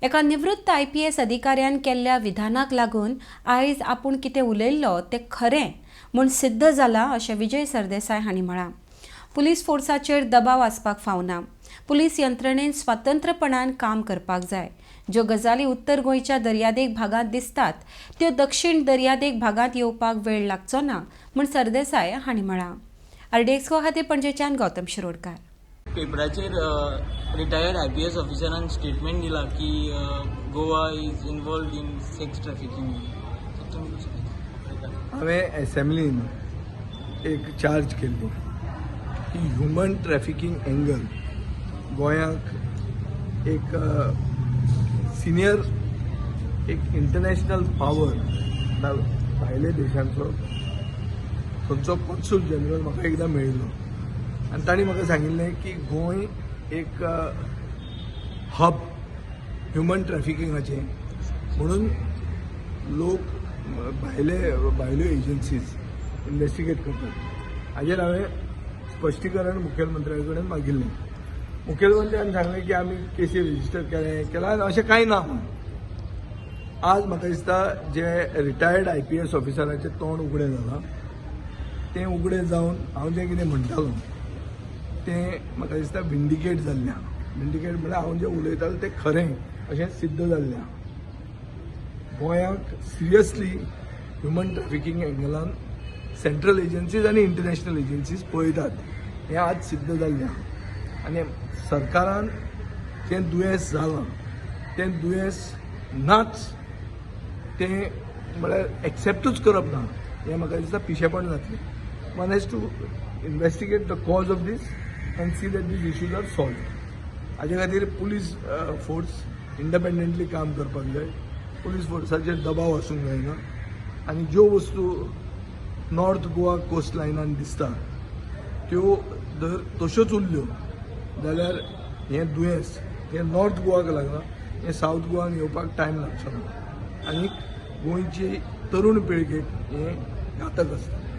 एका निवृत्त आयपीएस अधिकाऱ्यान केल्ल्या विधानाक लागून आयज आपूण कितें उलयल्लो तें खरें म्हूण सिद्ध जालां अशें विजय सरदेसाय हांणी म्हळां. पुलीस फोर्साचेर दबाव आसपाक फावना. पुलीस यंत्रणेन स्वतंत्रपणान काम करपाक जाय. ज्यो गजाली उत्तर गोंयच्या दर्यादेग भागांत दिसतात त्यो दक्षिण दर्यादेग भागांत येवपाक वेळ लागचो ना म्हूण सरदेसाय हांणी म्हळां. आरडीएक्स खातीर पणजेच्यान गौतम शिरोडकार. पेपराचेर रिटायर्ड आयपीएस ऑफिसरान स्टेटमेंट दिला की Goa is involved in sex trafficking. हांवें एसेंब्लीन एक चार्ज केल्लो की ह्युमन ट्रॅफिकींग एंगल गोंयाक एक सिनियर एक इंटरनॅशनल पावर, भायले देशांचो थंयचो कॉन्सूल जनरल म्हाका एकदां मेळिल्लो आनी तांणी म्हाका सांगिल्लें की गोंय एक हब ह्युमन ट्रॅफिकिंगाचें म्हणून लोक भायले भायल्यो एजन्सीज इन्वेस्टिगेट करतात. हाजेर हांवें स्पश्टीकरण मुखेलमंत्र्या कडेन मागिल्लें. मुखेलमंत्र्यान सांगलें की आमी केसी रजिस्टर केले केला अशें कांय ना म्हणून. आज म्हाका दिसता जे रिटायर्ड आयपीएस ऑफिसराचें तोंड उगडें जालां, तें उगडें जावन हांव जें कितें म्हणटालो तें म्हाका दिसता विंडिकेट जाल्लें आहा. विंडिकेट म्हणल्यार हांव जें उलयतालो तें खरें अशें सिद्ध जाल्लें आहा. गोंयाक सिरियसली ह्युमन ट्रॅफिकींग एंगलान सेंट्रल एजन्सीज आनी इंटरनॅशनल एजन्सीज पळयतात हें आज सिद्ध जाल्लें आहा. आनी सरकारान जें दुयेंस जालां तें दुयेंस नाच, तें म्हळ्यार एक्सेप्टूच करप ना, हें म्हाका दिसता पिशेपण जातलें. One has to investigate the cause of this and see that these issues are solved. हाजे खातीर पुलीस फोर्स इंडिपेंडंटली काम करपाक जाय. पुलीस फोर्साचेर दबाव आसूंक जायना आनी ज्यो वस्तू नॉर्थ गोवा कोस्ट लायनान दिसता त्यो जर तश्योच उरल्यो जाल्यार हें दुयेंस हें नॉर्थ गोवाक लागलां हें सावथ गोवान येवपाक टायम लागचो ना आनी गोंयची तरुण पिळगेक हें घातक आसता.